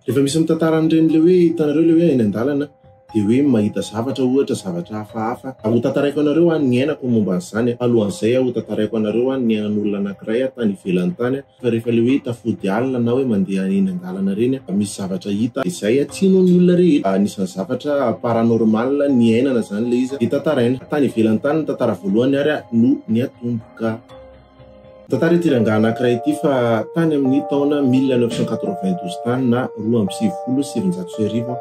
Rehefa misy mitantara an'ireny le hoe hitanareo le hoe eny an-dalana dia hoe mahita zavatra ohatra zavatra hafahafa. Ho tantaraiko anareo an ny niainako momba an'izany. Alohan'izay aho ho tantaraiko anareo an ny niainan'olona anankiray tany ivelany tany fa rehefa le hoe tafody alina na hoe mandeha eny an-dalana ireny misy zavatra hita izay tsy inoan'ny olona rehetra. Anisan'ny zavatra paranormal niainana izany le izy dia tantaraina. Tany ivelany tany ny tantara voalohany ary no niatomboka. Tantara ity rangahy anankiray ity fa tany amin'ny taona 1992 tany na 1992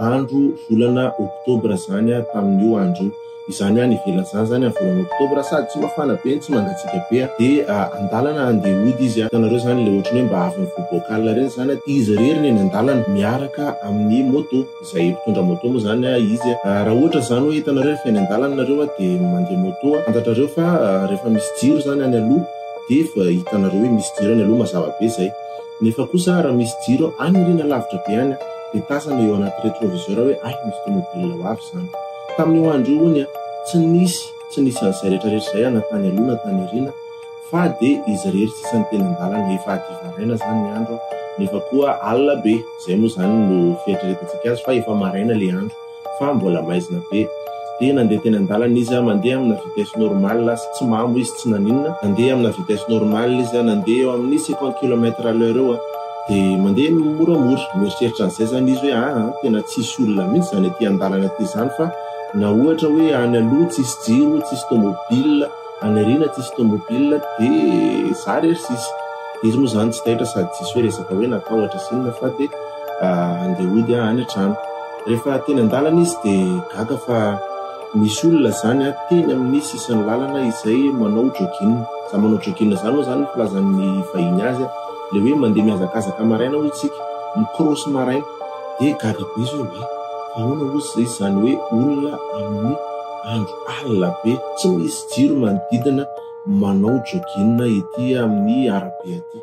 andro volana oktobra izany tamin'io andro io. Izany hoe any ivelany izany izany amin'ny volana oktobra sady tsy mafana be no tsy mangatsiaka be dia an-dalana handeha hody izy. Hitanareo izany ilay ohatran'ny hoe mba avy nivoaboaka alina ireny izany, izy irery no eny an-dalana miaraka amin'ny moto. Izay mpitondra moto moa izany izy. Raha ohatra izany hoe hitanareo rehefa eny an-dalana nareo dia mandeha moto, fantatrareo fa rehefa misy jiro izany any aloha dia efa hitanareo hoe misy jiro any aloha mazava be izay. Nefa kosa raha misy jiro any aoriana lavitra be any dia tazana eo anaty rétroviseur hoe hay misy tomobile ho avy izany. Tamin'io andro io hono tsy nisy tsy nisy an'izay rehetra rehetra izay na tany aloha na tany aoriana. Fa dia izy irery sisa no teny an-dalana, efa hadiva maraina izany ny andro nefa koa alina be, izay moa izany no fieritreretantsika azy fa efa maraina ilay andro fa mbola maizina be. Dia nandeha teny an-dalana izy, mandeha amina vitesse normale, tsy mamo izy tsy naninona, nandeha amina vitesse normale izy, nandeha eo amin'ny 50 kilomètre à l'heure eo, dia mandeha moramora, mieritreritra an'izay izany izy hoe aa tena tsisy olona mihitsy izany aty an-dalana aty izany fa na ohatra hoe any aloha tsisy jiro, tsisy tomobile, Any aoriana tsisy tomobile dia za rery sisa. Dia izy moa zany tsy taitra sady tsisy hoe resaka hoe natahotra sy inona fa dia andeha hody aho any an-trano. Rehefa teny an-dalana izy dia gaga fa nisy olona zany teny amin'ny sisin'ny lalana izay manao jogging. Izany manao jogging izany moa zany ny filazan'ny vahiny azy ilay hoe mandeha mihazakazaka maraina hoy isika, mi-cross maraina. Dia gaga be izy hoe oay fa ahoana hozy izay izany hoe olona amin'ny andro alina be tsy misy jiro manodidina manao jogging ety amin'ny arabe aty.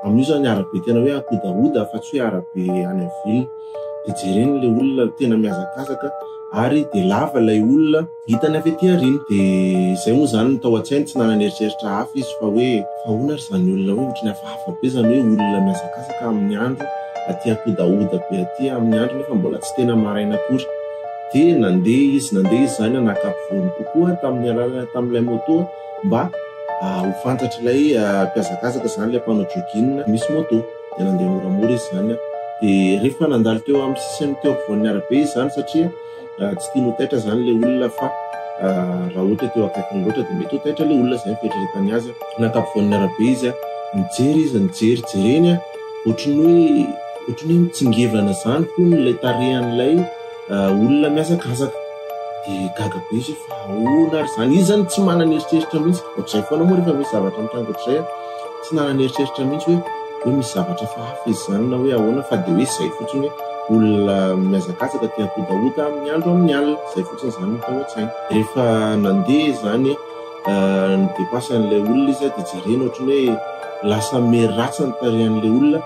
Amin'io izany arabe tena hoe ankodahoda fa tsy hoe arabe any amin'ny ville. Dia jereny ilay olona tena mihazakazaka ary dia lava ilay olona hitany avy aty aoriana. Dia izay moa izany no tao an-tsainy, tsy nanana eritreritra hafa izy fa hoe fa ahoana ary izany olona hoe ohatran'ny hafahafa be izany hoe olona mihazakazaka amin'ny andro aty ankodahoda be aty amin'ny andro nefa mbola tsy tena maraina akory. Dia nandeha izy, nandeha izy izany naka ampovoany kokoa tamin'ny alalana tamin'ilay moto mba ho fantatr'ilay mpihazakazaka izany ilay mpanao jogging misy moto. Dia nandeha moramora izy izany. Dia rehefa nandalo teo amin'ny sisiny teo ampovoan'ny arabe izy izany satria tsy tiany ho taitra izany ilay olona fa raha ohatra teo akaikiny loatra dia mety ho taitra ilay olona, izay ny fieritreretany azy. Naka ampovoan'ny arabe izy, nijery izy, nijery, jereny, ohatran'ny hoe ohatran'ny hoe mitsingevana izany hono ilay tarehan'ilay olona mihazakazaka. Dia gaga be izy hoe fa ahoana ary izany? Izy izany tsy manana eritreritra mihitsy. Ohatr'izay foana moa rehefa misy zavatra mitranga ohatr'izay an, tsy nanana eritreritra mihitsy hoe hoe misy zavatra hafahafa izy izany na hoe ahoana fa dia hoe izay fotsiny hoe olona mihazakazaka te hakodahoda amin'ny andro amin'ny alina. Izay fotsiny izany no tao an-tsainy. Rehefa nandeha izany ni-depasse an'ilay olona izy dia jerena ohatran'ny hoe lasa miharatsy ny tarehan'ilay olona.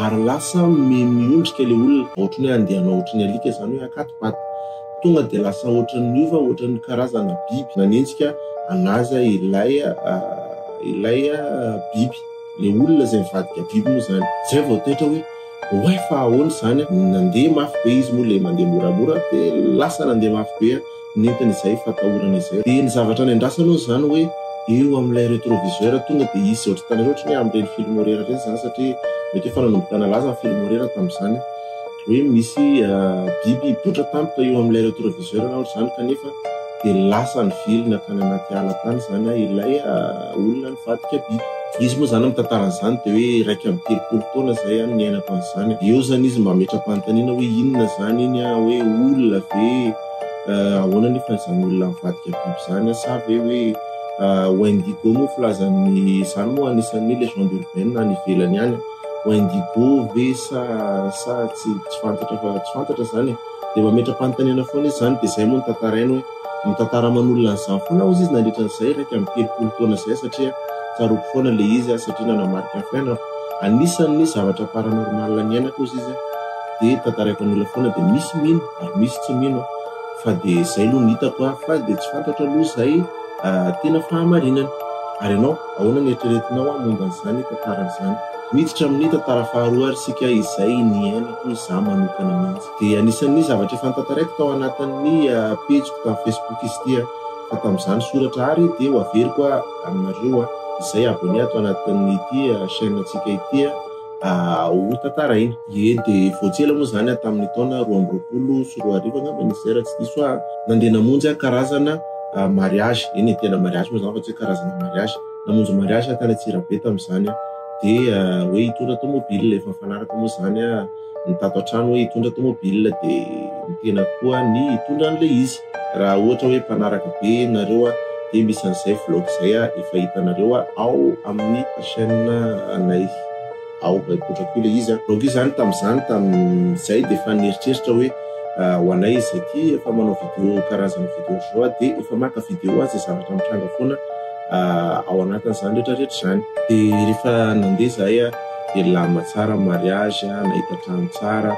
Ary lasa miondrika ilay olona, ohatran'ny hoe andeha hanao ohatran'ny alika izany hoe akato-paty. Tonga dia lasa ohatran'ny niova ohatran'ny karazana biby nanenjika an'azy ilay ilay biby. Ilay olona izay nivadika biby moa izany. Izay vao taitra hoe oay fa ahoana izany? Nandeha mafy be izy moa ilay mandeha moramora dia lasa nandeha mafy be. Nentiny izay fatahorana izay. Dia ny zavatra nendrasana hono izany hoe eo amin'ilay retroviseur tonga dia hisy ohatry hitanareo ohatry ny hoe amin'ireny film horreur ireny izany satria mety hoe efa nanomboka nalaza ny film horreur tamin'izany hoe misy biby hipoitra tampoka eo amin'ilay retroviseur na ohatr'izany kanefa dia lasa nivily nankany anaty ala tany izany ilay olona nivadika biby. Izy moa izany mitantara an'izany dia hoe 31 taona izay no niainako an'izany. Eo izany izy mametra-panontaniana hoe inona izany iny hoe olona ve? Ahoana anefa izany olona mivadika biby izany sa ve hoe Wendigo moa filazan'ny izany moa anisan'ny légende urbaine any ivelany any Wendigo ve sa sa tsy tsy fantatra fa tsy fantatra izany e. Dia mametra-panontaniana foana izy izany dia izay moa no tantarainy hoe mitantara aman'olona an'izany foana hozy izy nandritra an'izay 31 taona izay satria tsaroako foana ilay izy satria nanamarika ny fiainako. Anisan'ny zavatra paranormal niainako hozy izy dia tantaraiko an'olona foana dia misy mino ary misy tsy mino fa dia izay aloha no hitako fa dia tsy fantatro aloha izay tena fahamarinany. Ary ianao, ahoana ny eritreretinao momba an'izany tantara izany? Miditra amin'ny tantara faharoa ary isika izay niainako izaho manokana mihitsy. Dia anisan'ny zavatra efa notantaraiko tao anatin'ny pejiko tamin'ny Facebook izy ity fa tamin'izany soratra ary dia ho averiko aminareo izay abonné ato anatin'ity chaîne-ntsika ity ho tantaraina. Ie dia vao tsy ela moa izany tamin'ny taona 2022 angamba izy izay raha tsy diso aho nandeha namonjy karazana mariage, eny e tena mariage moa izany fa tsy hoe karazana mariage. Namonjy mariage aho tany Antsirabe tamin'izany dia hoe hitondra tomobile, efa nifanaraka moa izany ny tato an-trano hoe hitondra tomobile dia ny tenako koa ny hitondra an'ilay izy. Raha ohatra hoe mpanaraka be nareo dia misy an'izay vlog izay efa hitanareo ao amin'ny chaîne anay ao mipoitra koa ilay izy. Donc io izany tamin'izany tamin'izay dia efa nieritreritra hoe ho anay izay ity efa manao vidéo karazana vidéo ohatr'izao dia efa maka vidéo aho izay zavatra mitranga foana ao anatin'izany rehetra rehetra izany. Dia rehefa nandeha izahay dia nilamina tsara ny mariage, nahita trano tsara,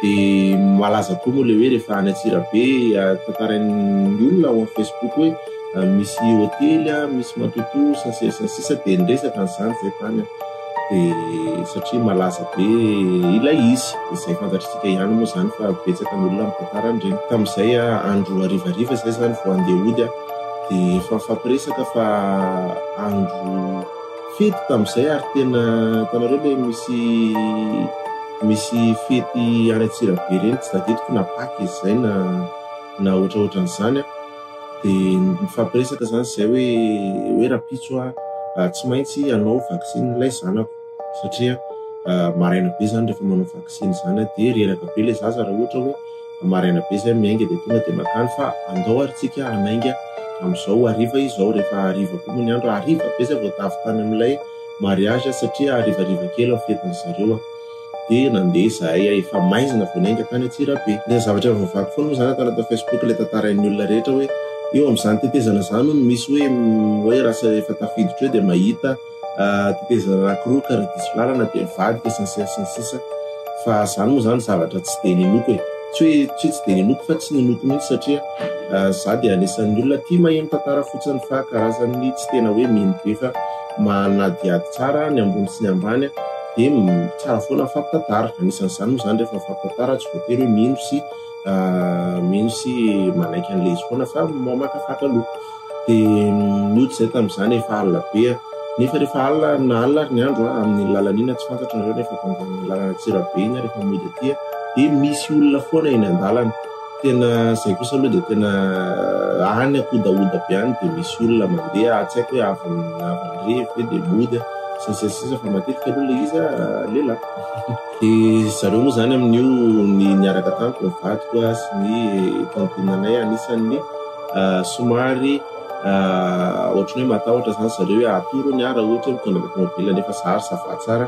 dia malaza koa moa ilay hoe rehefa any Antsirabe tantarain'ny olona ao amin'ny Facebook hoe misy hotely, misy matotoa sy ny sisa sy ny sisa dia niresaka an'izany izahay tany dia satria malaza be ilay izy, izay fantatr'isika ihany moa izany fa betsaka ny olona mitantara an'ireny. Tamin'izay andro harivariva izay izany vao handeha hody aho dia efa nifampiresaka fa andro fety tamin'izay ary tena hitanareo ilay misy misy fety any Antsirabe ireny tsy tadidiko na Paka izy izay na na ohatraohatran'izany an, dia nifampiresaka izany izahay hoe hoe rahampitso aho tsy maintsy hanao vaksiny ilay zanako satria maraina be izany rehefa manao vaksiny izany dia reraka be ilay zaza raha ohatra hoe maraina be izay miainga dia tonga dia makany fa andao ary tsika hanainga amin'izao hariva izao rehefa hariva koa moa ny andro hariva be izay vao tavy tany amin'ilay mariage satria harivariva kely ny fetin'ny zareo dia nandeha izahay efa maizina vao niainga tany Antsirabe. Ilay zavatra voavaky foana moa izany ato anatin'ny Facebook ilay tantarain'ny olona rehetra hoe eo amin'izany tetezana izany hono misy hoe hoe raha efa tafiditra eo dia mahita tetezana anankiroa ka raha diso lalana dia mivadika sy ny sisa sy ny sisa fa izany moa izany zavatra tsy dia ninoako e. Tsy hoe tsy hoe tsy dia ninoako fa tsy ninoako mihitsy satria za dia anisan'ny olona tia maheno tantara fotsiny fa karazan'ny tsy tena hoe mino be fa manadihady tsara ny ambony sy ny ambany dia tsara foana mifampitantara. Anisan'izany moa izany rehefa mifampitantara tsy voatery hoe mino sy mino sy manaiky an'ilay izy foana fa mamakafaka aloha. Dia nody izay tamin'izany efa alina be nefa rehefa alina na alina ary ny andro amin'iny lalana iny tsy fantatro nareo nefa mandeha amin'ny lalana Antsirabe iny rehefa mody aty dia misy olona foana eny an-dalana. Tena izay kosa aloha dia tena any ankodahoda be any dia misy olona mandeha tsy haiko hoe avy avy nirevy ve dia mody sy ny sisa sy ny sisa fa matetika aloha ilay izy lehilahy. Dia zareo moa izany amin'io ny niaraka tamiko ny vadiko sy ny tantine anay anisan'ny somary ohatran'ny hoe matahotra izany zareo hoe atoro ny ahy raha ohatra hoe mitondra tomobile nefa za ary ça va tsara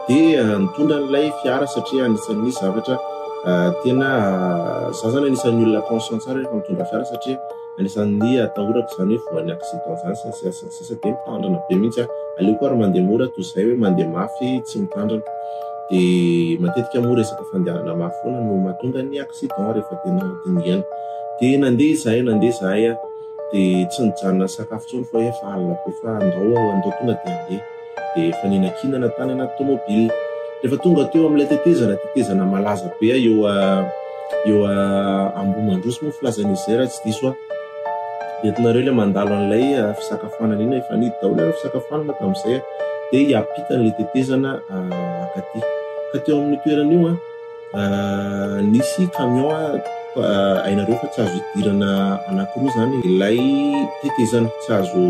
dia nitondra an'ilay fiara satria anisan'ny zavatra tena za zany anisan'ny olona conscient tsara rehefa mitondra fiara satria anisan'ny atahorako izany hoe voan'ny accident izany sy ny sisa sy ny sisa dia mitandrina be mihitsy aho, aleoko ary mandeha mora toy izay hoe mandeha mafy tsy mitandrina dia matetika moa resaka fandehanana mafy foana no mahatonga ny accident rehefa tena dinihana. Dia nandeha izahay nandeha izahay dia tsy nijanona nisakafo intsony fa hoe efa alina be fa andao aho andao tonga dia handeha. Dia efa nihinankinana tany anaty tomobile. Rehefa tonga teo amin'ilay tetezana, tetezana malaza be eo eo Ambohimandroso moa filazan'izy izay raha tsy diso aho. Dia hitanareo ilay mandalo an'ilay fisakafoanana iny, efa nidy daholo ireo fisakafoanana tamin'izay dia hiampita an'ilay tetezana ankaty. Ka teo amin'io toerana io an, Nisy camion hainareo fa tsy azo idirana anankiroa izany ilay tetezana, tsy azo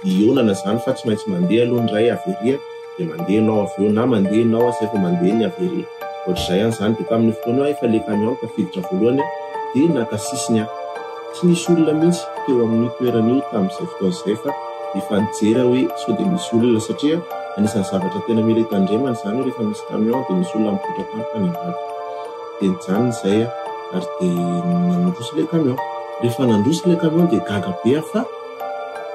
hihaonana izany fa tsy maintsy mandeha aloha ny iray avy ery dia mandeha ianao avy eo na mandeha ianao zay vao mandeha ny avy ery. Ohatr'izay ihany izany. Dia tamin'io fotoana io aho efa ilay camion tafiditra voalohany dia naka sisiny aho. Tsy nisy olona mihitsy teo amin'io toerana io tamin'izay fotoana izay fa efa nijery aho hoe sao dia misy olona satria anisan'ny zavatra tena mila hitandremana izany hoe rehefa misy camion dia misy olona mipoitra tampoka any ambadika. Dia nijanona izay aho ary dia nandroso ilay camion. Rehefa nandroso ilay camion dia gaga be aho fa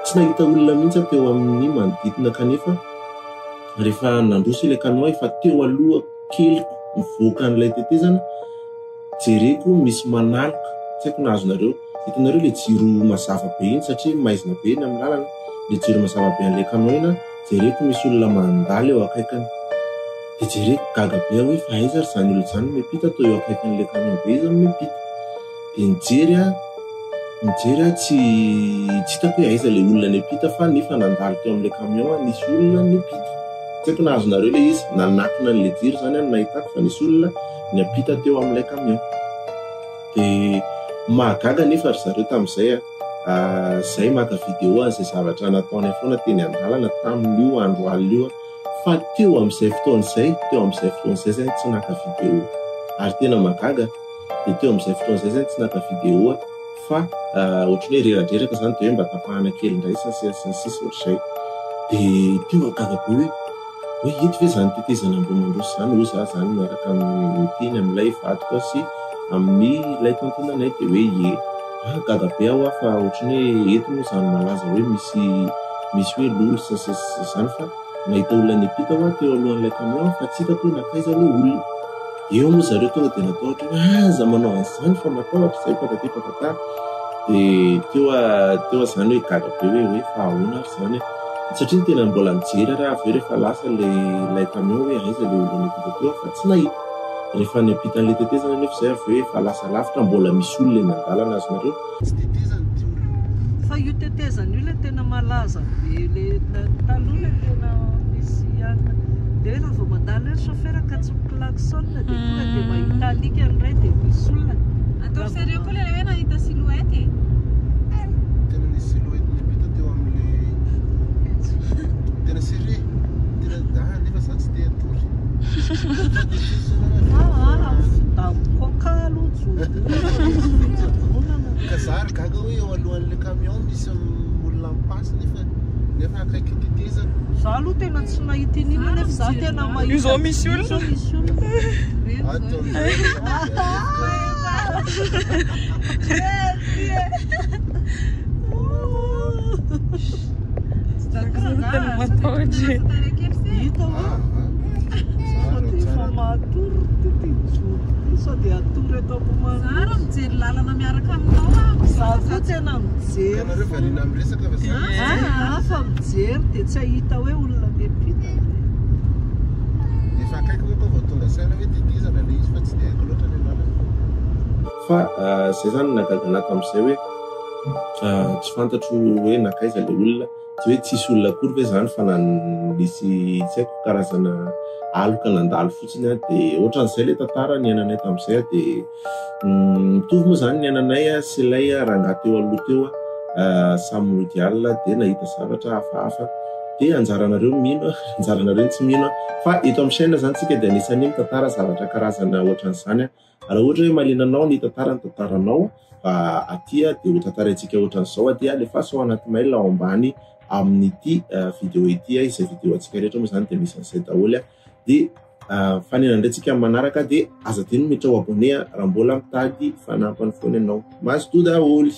tsy nahita olona mihitsy aho teo amin'ny manodidina kanefa rehefa nandroso ilay camion efa teo aloha keliko mivoaka an'ilay tetezana Jereko misy manaloka, tsy haiko na azonareo, hitanareo ilay jiro mazava be iny satria maizina be eny amin'ny lalana, ilay jiro mazava be an'ilay camion iny an, jereko misy olona mandalo eo akaikiny. Dia jereko, gaga be aho hoe fa aiza ary izany olona izany no miampita, toa eo akaikin'ilay camion be izy no miampita. Dia nijery aho, nijery aho tsy tsy hitako hoe aiza ilay olona niampita fa nefa nandalo teo amin'ilay camion aho nisy olona niampita. Tsy haiko na azonareo ilay izy, nanakona an'ilay jiro izany aho no nahitako fa nisy olona niampita teo amin'ilay camion. Dia mahagaga anefa ry zareo tamin'izay an, izay maka vidéo an'izay zavatra nataonay foana teny an-dalana tamin'io andro alina io fa teo amin'izay fotoana izay, teo amin'izay fotoana izay zay tsy naka vidéo. Ary tena mahagaga dia teo amin'izay fotoana izay zay tsy naka vidéo fa ohatran'ny hoe reradreraka izany dia hoe mba tapahana kely indray sy ny sisa sy ny sisa ohatr'izay. Dia teo aho gaga be hoe hoe ito ve izany tetezana Ambohimandroso izany hoy za izany miaraka miteny amin'ilay vadiko aho sy amin'ilay tontinanay dia hoe ie. Ah gaga be aho fa ohatran'ny hoe eto moa izany malaza hoe misy misy hoe lolo sy ny sisa sy ny sisa izany fa nahita olona niampita hoa teo alohan'ilay camion fa tsy hitako hoe nankaiza ilay olona. Eo moa zareo tonga dia natahotra hoe aza manao an'izany fa matahotra izay patati patata. Dia teo aho teo aho izany hoe gaga be hoe hoe fa ahoana ary izany e. Satria ny tena mbola nijery ary aho avy eo rehefa lasa ilay ilay camion hoe aiza ilay olona niampita teo aho fa tsy nahita. Rehefa niampita an'ilay tetezana anefa izay avy eo efa lasa lavitra mbola misy olona eny an-dalana azonareo. Tsy tetezana ity olona. Fa io tetezana io ilay tena malaza be le taloha ilay tena misy anona dia hoe raha vao mandalo eo ny chauffeur ka tsy mi-klaxon dia tonga dia mahita alika ny iray dia misy olona. Ataovy sérieux koa ilay hoe nahita silhouette e. Tena nisy silhouette niampita teo amin'ilay tena sérieux tena ah nefa za tsy te hatory. Ah, daboka aloha jojo. Ka za ary gaga hoe eo alohan'le camion misy olona mi-passe nefa nefa akaiky tetezana. Za aloha tena tsy nahita inona nefa za tena mahita. Io zao misy olona. Io zao misy olona. Ato Tena matahotra e. Hita hoe sao dia efa matory ity jojo ity, sao dia hatory eto Za raha mijery lalana miaraka aminao aho. Za koa tena mijery. Ianareo variana miresaka fa za Ah, ah, fa mijery dia tsy hahita hoe olona miampita ve. Efa akaiky manko aho vao tonga saina hoe tetezana ilay izy fa tsy dia haiko loatra ilay lalana. Fa izay izany no nahagaga anah tamin'izay hoe tsy fantatro hoe nankaiza ilay olona. Tsy hoe tsisy olona akory ve izany fa na nisy tsy haiko karazana aloka nandalo fotsiny an, dia ohatran'izay ilay tantara niainanay tamin'izay an, dia mitovy moa izany ny niainanay sy ilay rangahy teo aloha teo an, samy nody alina dia nahita zavatra hafahafa, dia anjaranareo ny mino an, anjaranareo ny tsy mino an, fa eto amin'ny chaîne izany tsika dia anisan'ny mitantara zavatra karazana ohatran'izany an. Raha ohatra hoe mahaliana anao ny hitantara ny tantaranao aty dia ho tantaraintsika ohatran'izao aty, alefaso ao anaty mail ao ambany amin'ity vidéo ity izay vidéo antsika rehetra moa izany dia misy an'izay daholo dia fanena indray tsika amin'ny manaraka dia aza adino miditra ho abonné raha mbola mitady fanampiny foana ianao. Mazotoa daholo!